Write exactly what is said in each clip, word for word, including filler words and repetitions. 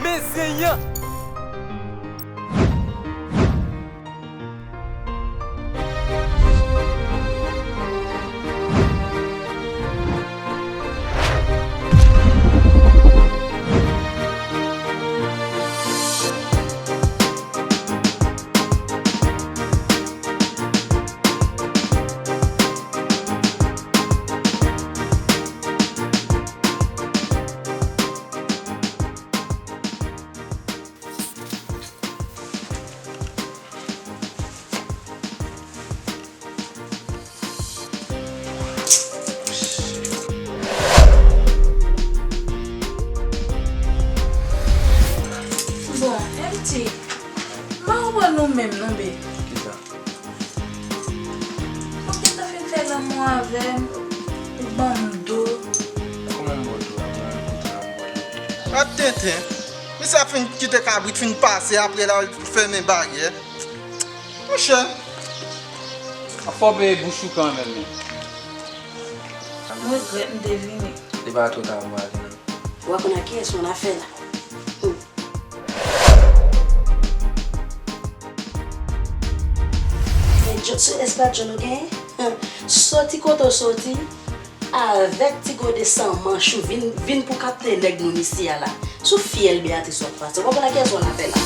Men zen an! Bon, M T, m pa konprann ou menm non, baby. Kisa? Ou gentan fin fè lanmou avè m, ou ban m do. Kòman m ba w do a? Kòman m kontan m ba w do? Gad tenten. Misye ap fin kite kabrit fin pase, apre la, l fèmen baryè. Monchè. Ap fè w peye bouch ou kanmenm, men. M regrèt m te vini. Li pa twò ta pou ale, non. Ou pa konn ak kiyès ou ann afè la. Hmm. Men John, se, èske pa John ou genyen? Soti kote w soti, avèk ti gode san manch ou, vin, vin pou kapte nèg moun isi a la. Si w fyèl Beatrice w ap pase. Ou pa konn ak kiyès ou ann afè la.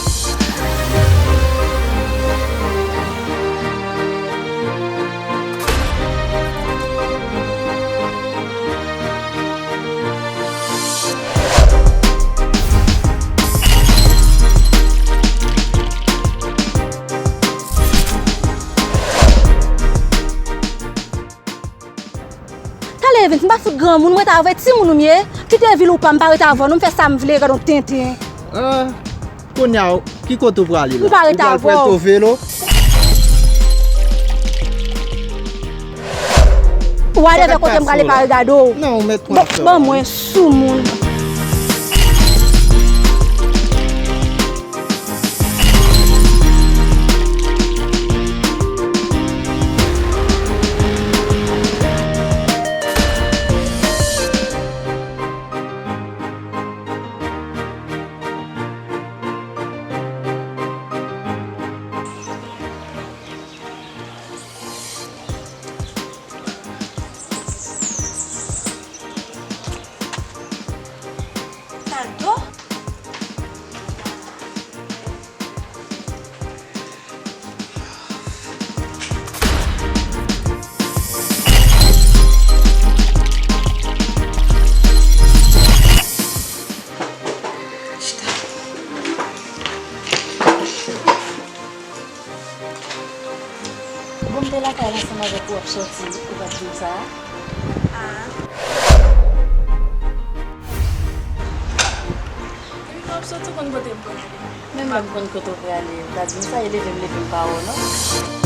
Talè Evens, m pa fout granmoun, m ret avè timoun ou m ye. Kite vil ou pa, m pa ret avè w non, m fè sa m vle, gad on tenten. Ah, kounye a, ki kote w prale la? M pa ret avè w. Ou pral pran to velo? Ou ale vè kote m prale, pa regade w. Non, ou mèt pran sa. Ban mwen soumoun. Taldo? Chita. Bon, m te lakay la ansanm avèk ou, w ap sòti, ou pa t di m sa a? Ah. Depi lè w ap sòti, ou konn kote m prale. Menm lè m konn kote w prale, ou pa di m sa, e leve m leve m pa wè w non.